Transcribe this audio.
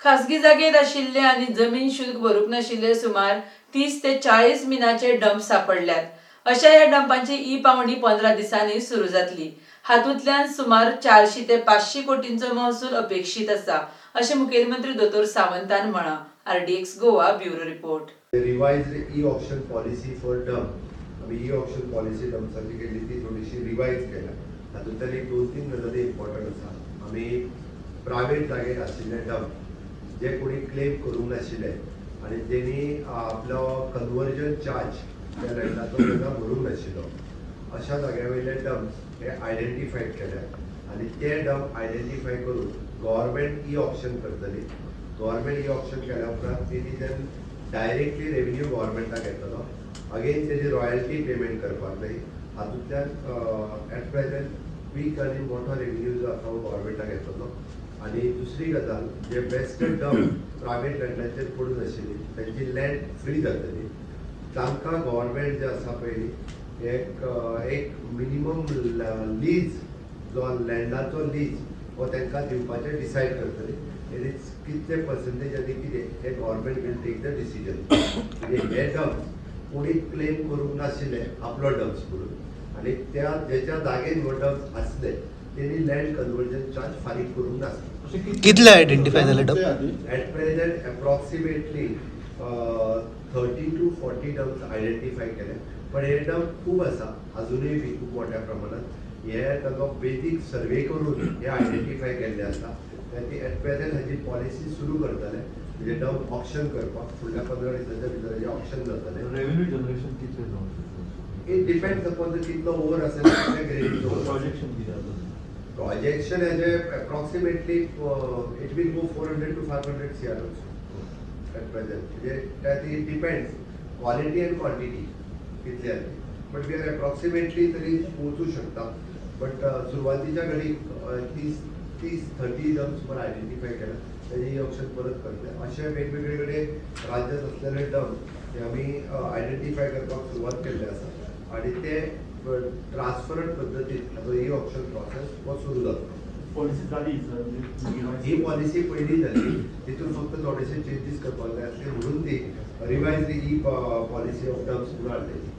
खासगी जागेत आशिल्ले आनी जमीन शुल्क भरूंक नाशिल्ले सुमार 30 ते 40 मिनाचे डंप सापडल्यात. अशा ह्या डंपांची ई पावणी 15 दिसांनी सुरू जातली. हातूंतल्यान सुमार 400 ते 500 कोटींचो महसूल अपेक्षीत आसा, अशें मुखेलमंत्री दोतोर सावंतान म्हळां. RDX Goa, bureau report. Revised e auction policy for dump. आमी ई ऑक्शन पॉलिसी डम्प्साची केल्ली ती थोडीशी रिवायज केल्या. तातूंतल्यान एक दोन तीन गजाली इम्पॉर्टंट आसा. आमी प्रायवेट जागेर आशिल्ले डंप जे कोणी क्लेम करूंक नाशिल्ले आनी तेणी आपलो कन्वर्जन चार्ज त्या लँडाचो तेन्ना भरूंक नाशिल्लो, अशा जाग्या वयले डम्प्स हे आयडेंटिफाय केल्या आनी ते डंप आयडेंटिफाय करून गव्हर्मेंट ई ऑक्शन करतली. गव्हर्मेंट ई ऑक्शन केल्या उपरांत तेणी then directly revenue गव्हर्मेंटाक येतलो. अगेन तेजी रॉयल्टी पेमेंट करपाक जाय. हातूंतल्यान एट प्रेझेंट क्वीक आनी मोठो रेव्हेन्यू जो आसा तो गव्हर्मेंटाक येतलो. आनी दुसरी गजाल, जे वेस्टेड डंप प्रायवेट लँडाचेर पडून आशिल्ली तेंची लँड फ्री जातली. तांकां गव्हर्मेंट जे आसा पळय एक एक मिनिमम लीज जो लँडाचो लीज हो तांकां दिवपाचें डिसायड करतली. It is कितले पर्संटेज आनी कितें हें government will take the decision. म्हणजे हे डम्प्स कोणी क्लेम करूंक नाशिल्ले आपलो डम्प्स म्हणून आनी त्या ज्याच्या जागेन हो डम्प्स आसले तेणी लँड कन्वर्जन चार्ज फारीक करूंक नासले. कितले आयडेंटिफाय जाले dump? At present approximately 30 to 40 dumps identify केले, पण हे डम्प खूब आसा अजुनूय बी खूब मोठ्या प्रमाणात. हे ताचो बेजीक सर्वे करून हे आयडेंटिफाय केल्ले आसा. एट प्रेझेंट हाजी पॉलिसी सुरू करतले, म्हणजे डम्प ऑक्शन करपाक फुडल्या 15 दिसांच्या भितर हेजें ऑक्शन जातलें. रेव्हेन्यू जनरेशन कितले जावंक शकता? It depends upon the कितलो ओवर आसा, कितल्या ग्रेडीचो ओवर. प्रोजेक्शन कितें आसा? प्रोजेक्शन हेजे approximately it will go 400 to 500 CR at present. म्हणजे त्यात it depends quality and quantity कितली आसली, बट we are approximately तरी पोचू शकता. बट सुरवातीच्या घडीक 30 30 30 डम्प्स सुमार आयडेंटिफाय केला. तेजे ऑक्शन परत करतले. अशे वेगवेगळे कडेन राज्यात असलेले डम्प हे आमी आयडेंटिफाय करपाक सुरवात केल्ले आसा आनी ते ट्रान्सपरंट पद्दतीन हाचो ई ऑक्शन प्रोसेस हो सुरू जातलो. पॉलिसी जाली सर? ही पॉलिसी पयली जाली. तितून फक्त थोडेसे चेंजीस करपाक जाय आसले म्हणून ती revise e policy of dumps म्हणून हाडली.